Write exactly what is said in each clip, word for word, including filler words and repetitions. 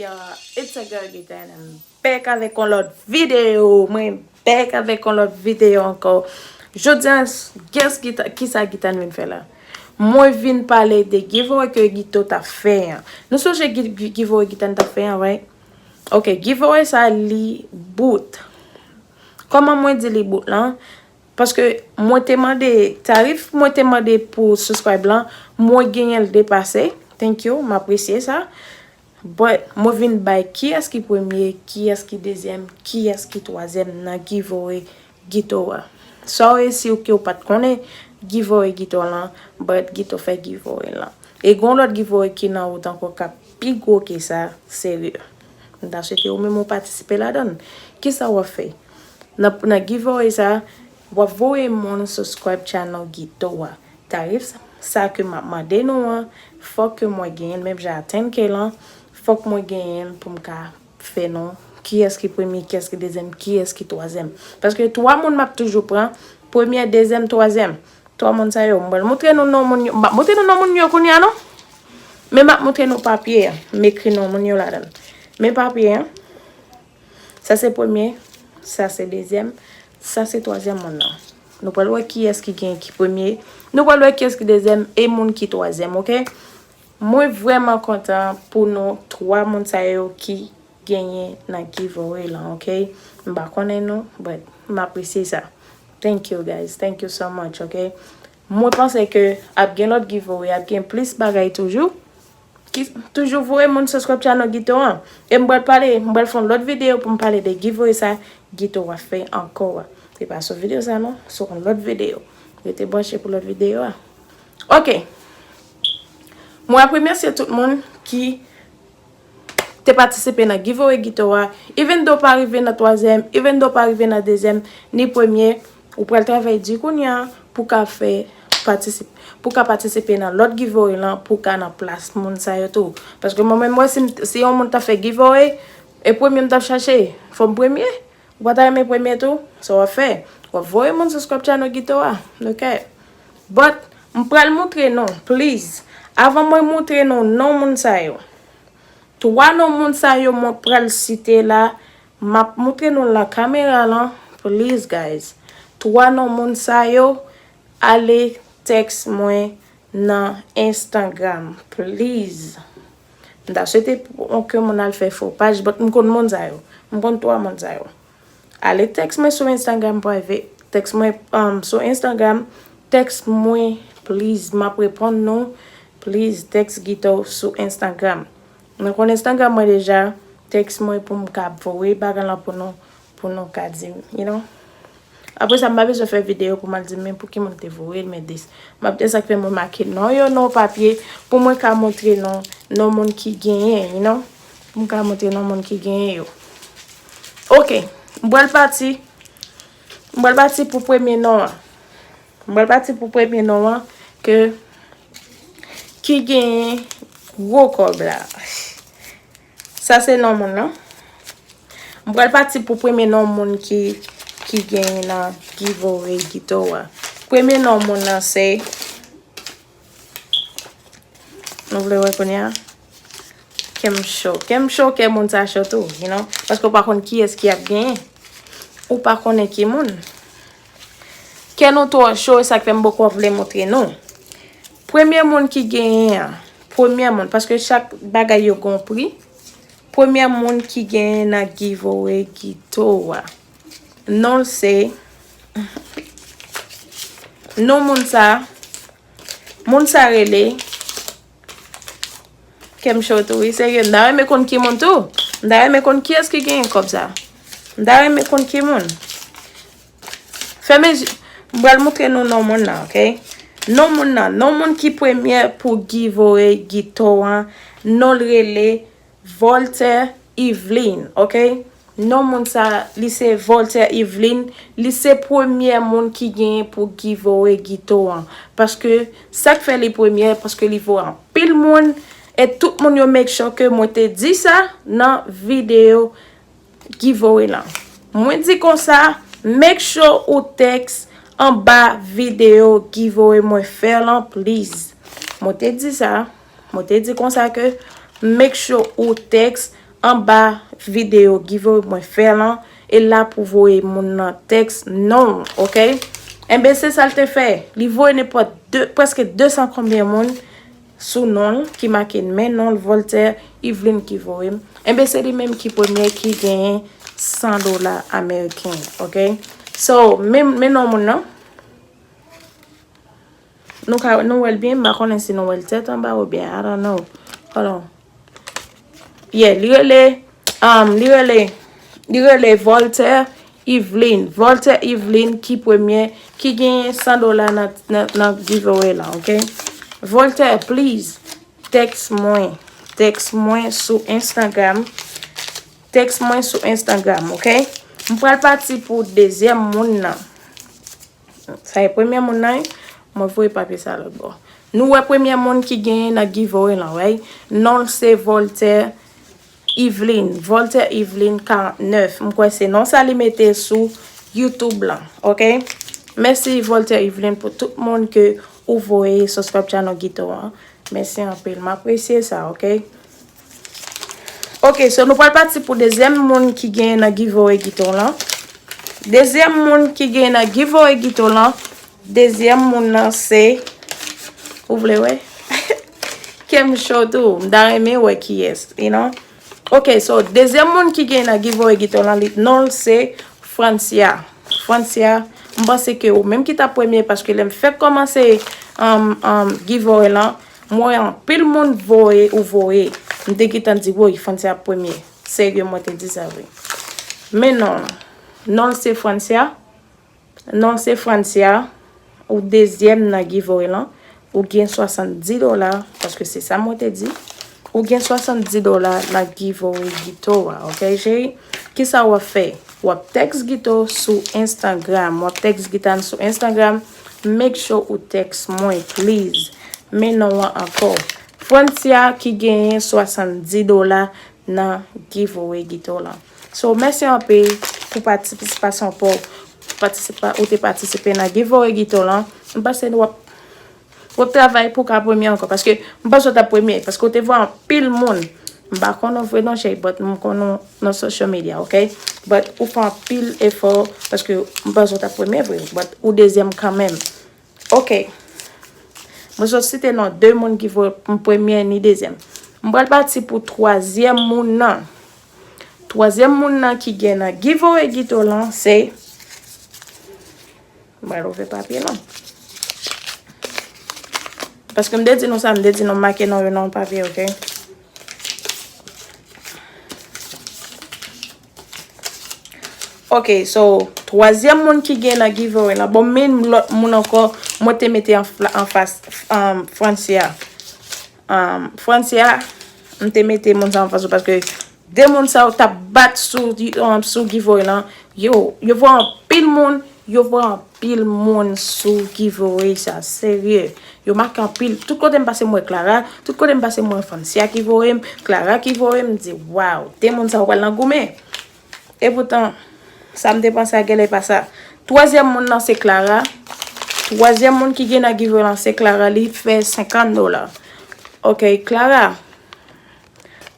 Uh, it's a girl Gita and I'm back avèk yon lòt videyo. Mwen back avèk yon lòt videyo ankò. Jodi a, guess Gita, kisa Gita vin fè la? Mwen vin pale de giveaway ke Gito t ap fè an. Nou sonje gi- gi- giveaway Gita t ap fè an, right? Ok, giveaway sa li bout. Kòman mwen di li bout lan? Paske mwen te mande, tarif mwen te mande pou subscribe lan, mwen genyen l depase. Thank you, m apresye sa. But mwen vin bay kiyès ki premye, kiyès ki dezyèm, kiyès ki twazyèm nan giveaway Gito a. Sorry si w ke w pa t konnen giveaway Gito lan, but Gito fè giveaway lan. E gon lòt giveaway ki nan wout ankò k ap pi gwo ke sa, serye. M ta swete ou menm ou patisipe ladan l. Kisa w ap fè? Nan, nan giveaway sa, w ap voye moun subscribe channel Gito a. Tarif sa, sa ke m ap mande nou an, fòk ke mwen genyen l, menm jan a ten K lan, fòk mwen genyen l pou m ka fè non kiyès ki premye, kiyès ki dezyèm, kiyès ki twazyèm. Paske twa moun m ap toujou pran, premyè, dezyèm, twazyèm. Twa moun sa yo, m pral montre nou non moun yo, m ap montre nou non moun yo kounye a non. Men m ap montre nou papye a, m ekri non moun yo ladan l. Men papye a, sa se premye, sa se dezyèm, sa se twazyèm moun nan. Nou pral wè kiyès ki gen ki premye, nou pral wè kiyès ki dezyèm e moun ki twazyèm, ok? Mwen vrèman kontan pou nou twa moun sa yo ki genyen nan giveaway lan, ok? M pa konnen nou, but m apresye sa. Thank you guys, thank you so much, ok? Mwen panse ke ap gen lòt giveaway, ap gen plis bagay toujou. Ki toujou voye moun subscribe channel Gito an. E m pral pale, m pral fè yon lòt videyo pou m pale de giveaway sa Gito a fè ankò a. Se pa sou videyo sa non, sou yon lòt videyo. Rete branche pou lòt videyo a. Ok. Mwen ap remèsye tout moun ki te patisipe nan giveaway Gito a. Even though pa rive nan twazyèm, even though pa rive nan dezyèm, ni premye, ou pral travay di kounye a pou ka fè patisip, pou ka patisipe nan lòt giveaway lan, pou ka nan plas moun sa yo tou. Paske mwen menm, mwen, si, m- si yon moun ta fè giveaway, e premye m t ap chache, fò m premye. Ou pa ta renmen premye tou? Sa w ap fè? W ap voye moun subscribe channel Gito a. Ok. But, m pral montre nou, please. Avan mwen montre nou non moun sa yo. Twa non moun sa yo mwen pral site la, m ap montre nou nan kamera lan, please guys. Twa non moun sa yo, ale tèks mwen nan Instagram, please. M ta swete pou ke moun al fè fo paj, but m konn moun sa yo. M konn twa moun sa yo. Ale tèks mwen sou Instagram private. Tèks mwen um, sou Instagram. Tèks mwen, please. M ap reponn nou. Please, tèks Gito sou Instagram. Nou konn Instagram mwen deja. Tèks mwen pou m ka voye bagay lan pou nou, pou nou ka di m, you know. Apre sa, m pa bezwen fè videyo pou m al di men pou ki moun te voye l, men dis. M ap, e sa k fè mwen make non yo nan papye pou mwen ka montre non, non moun ki genyen, you know. Pou m ka montre non moun ki genyen yo. Ok, m pral pati. M pral pati pou premye non an. M pral pati pou premye non an ke ki genyen gwo kòb la. Sa se non moun nan. M pral pati pou premye non moun ki ki genyen nan giveaway Gito a. Premye non moun nan se Nou vle wè kounye a? Kè m cho. Kè m cho, kè moun sa cho tou, you know? Paske w pa konn kiyès ki ap genyen. Ou pa konnen ki moun. Kè nou twò cho, e sa k fè m poko vle montre nou. Premye moun ki genyen an, premye moun, paske chak bagay yo gon pri. Premye moun ki genyen nan giveaway Gito a. Non l se, non moun sa, moun sa rele, kè m cho tou, wi, serye. M ta renmen konn ki moun tou. M ta renmen konn kiyès ki genyen kòb sa. M ta renmen konn ki moun. Fèmen je, m pral montre nou non moun nan, ok? Non moun nan, non moun ki premye pou giveaway Gito an, non l rele Voltaire Yveline, ok? Non moun sa, li se Voltaire Yveline, li se premye moun ki genyen pou giveaway Gito an. Paske sa k fè li premye, paske li voye anpil moun, e tout moun yo make sure ke mwen te di sa nan videyo giveaway lan. Mwen di konsa, make sure ou tèks anba videyo giveaway mwen fè lan, please. Mwen te di sa, mwen te di konsa ke make sure ou tèks anba videyo giveaway mwen fè lan, e la pou voye moun nan tèks non, ok? Enben, se sa l te fè. Li voye nenpòt de, prèske desan konbyen moun sou non l, ki make men non l, Voltaire Yveline ki voye m. Enben, se li menm ki premye ki genyen san dola ameriken, ok? So, men, men non moun nan. Nou ka, nou wè l byen, m pa konnen si nou wè l tèt anba oubyen, I don't know. Hold on. Yeah, li rele, um, li rele, li rele Voltaire Yveline. Voltaire Yveline ki premye, ki genyen san dola nan, nan, nan giveaway lan, ok? Voltaire, please, tèks mwen. Tèks mwen sou Instagram. Tèks mwen sou Instagram, ok? M pral pati pou dezyèm moun nan. Sa e premye moun nan, wi. Mwen voye papye sa lòt bò. Nou wè premye moun ki genyen nan giveaway lan, right? Non l se Voltaire Yveline. Voltaire Yveline karant nèf. M kwè se non sa li mete sou YouTube lan, ok? Mèsi Voltaire Yveline pou tout moun ke ou voye subscribe channel Guito an. Mèsi anpil. M apresye sa, ok? Ok, so nou pral pati pou dezyèm moun ki genyen nan giveaway Guito lan. Dezyèm moun ki genyen nan giveaway Guito lan, dezyèm moun nan se, ou vle wè? Kè m cho tou, m ta renmen wè kiyès, you know? Ok, so, dezyèm moun ki genyen nan giveaway Guito lan, li, non l se Francia. Francia, m panse ke ou menm ki t ap premye, paske lè m fèk kòmanse, um, um, giveaway lan, m wè anpil moun voye ou voye. M te gentan di, woy, Francia ap premye. Serye, mwen te di sa vre. Men non, non l se Francia. Non l se Francia. Ou dezyèm nan giveaway lan. Ou gen swasanndis dola, paske se sa mwen te di. Ou gen swasanndis dola nan giveaway Guito a, ok, cheri? Kisa w ap fè? W ap tèks Guito sou Instagram. W ap tèks Guito sou Instagram. Make sure ou tèks mwen, please. Men non an ankò. Francia ki genyen swasanndis dola nan giveaway Guito lan. So, mèsi anpil pou patisipasyon pa w. Patisipa-, ou te patisipe nan giveaway Guito lan. M panse w ap, w ap travay pou w ka premye ankò. Paske m panse w t ap premye. Paske w te vwa anpil moun. M pa konn ou vre non, cheri, but m konn ou nan social media, ok? But ou fè anpil efò, paske m panse w t ap premye vre. But ou dezyèm kanmenm. Ok. Mwen sot site non de moun ki voye m premye ni dezyèm. M pral pati pou twazyèm moun nan. Twazyèm moun nan ki gen nan giveaway Guito lan se, m pral ouvè papye lan. Paske m te di nou sa, m te di nou make non yo nan papye, ok? Ok, so, twazyèm moun ki gen nan giveaway lan. Bon, men lòt moun ankò, mwen te mete an fla-, anfas, um, Francia. Um, Francia, m te mete moun sa anfas ou paske de moun sa yo t ap bat sou, um, sou giveaway lan. Yo, yo vwa anpil moun, yo vwa anpil moun sou giveaway sa, serye. Yo make anpil. Tout kote m pase, m wè Clara. Tout kote m pase, m wè Francia ki voye m. Clara ki voye m. M di, waw, de moun sa yo pral nan goumen. E poutan, sa m te panse a genlè pa sa. Twazyèm moun nan se Clara. Twazyèm moun ki gen nan giveaway lan se Clara. Li fè senkant dola. Ok, Clara.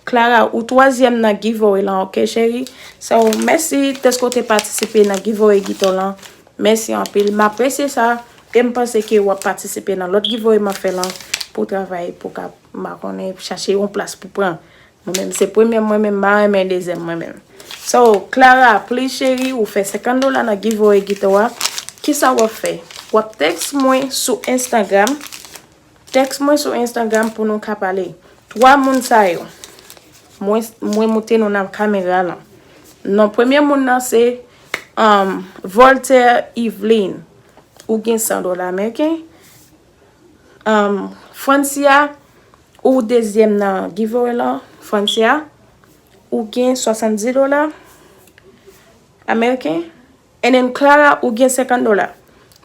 Clara, ou twazyèm nan giveaway lan, ok, cheri? So, mèsi dèske w te patisipe nan giveaway Guito lan. Mèsi anpil. M apresye sa. E m panse ke w ap patisipe nan lòt giveaway m ap fè lan pou w travay, pou w ka, m pa konnen, chache yon plas pou pran. Mwen menm, se premye m, mwen menm, m pa renmen dezyèm mwen menm. So, Clara, please, cheri, ou fè senkant dola nan giveaway Guito a. Kisa w ap fè? W ap tèks mwen sou Instagram. Tèks mwen sou Instagram pou nou ka pale. Twa moun sa yo, mwen, mwen moute nou nan kamera lan. Non, premye moun nan se, um, Voltaire Yveline. Ou gen san dola ameriken. Um, Francia, ou dezyèm nan giveaway lan. Francia, ou gen swasanndis dola ameriken. And then Clara, ou gen senkant dola.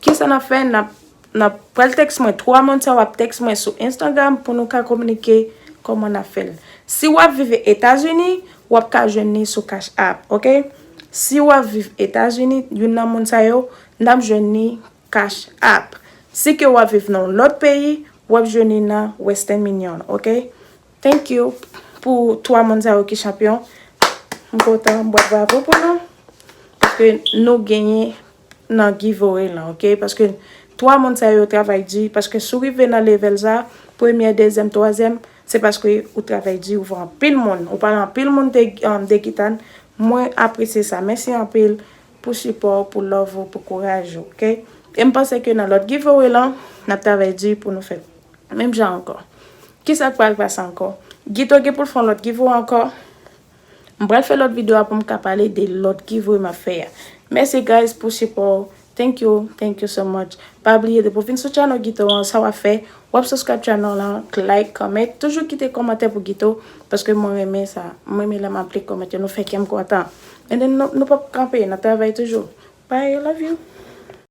Kisa n ap fè? N ap, n ap pral tèks mwen. Twa moun sa w ap tèks mwen sou Instagram pou nou ka kominike kòman n ap fè l. Si w ap viv Etazini, w ap ka jwenn li sou Cash App, ok? Si w ap viv Etazini, youn nan moun sa yo, n ap jwenn li Cash App. Si ke w ap viv nan yon lòt peyi, w ap jwenn li nan Western Union, ok? Thank you. pou twa moun sa yo ki chanpyon. M kontan, m bat bravo pou nou. Paske nou genyen nan giveaway lan, ok? Paske twa moun sa yo travay di, paske si w rive nan level sa, premyè, dezyèm, twazyèm, se paske ou travay di, ou fè anpil moun, ou pale anpil moun de, um, de Gitàn. Mwen apresye sa. Mèsi anpil pou sipò w, pou love ou, pou kouraj ou, ok? E m panse ke nan lòt giveaway lan, n ap travay di pou nou fè menm jan ankò. Kisa k pral pase ankò? Gito gen pou l fè yon lòt giveaway ankò. M pral fè lòt videyo a pou m ka pale de lòt giveaway m ap fè a. Mèsi guys pou sipò. Thank you, thank you so much. Pa bliye depi w vin sou channel Gito an, sa w ap fè, w ap subscribe channel lan, like, comment, toujou kite kòmantè pou Gito, paske mwen renmen sa. Mwen renmen lè m ap li kòmantè, nou fè kè m kontan. And then nou, nou p ap kanpe, n ap travay toujou. Bye, love you.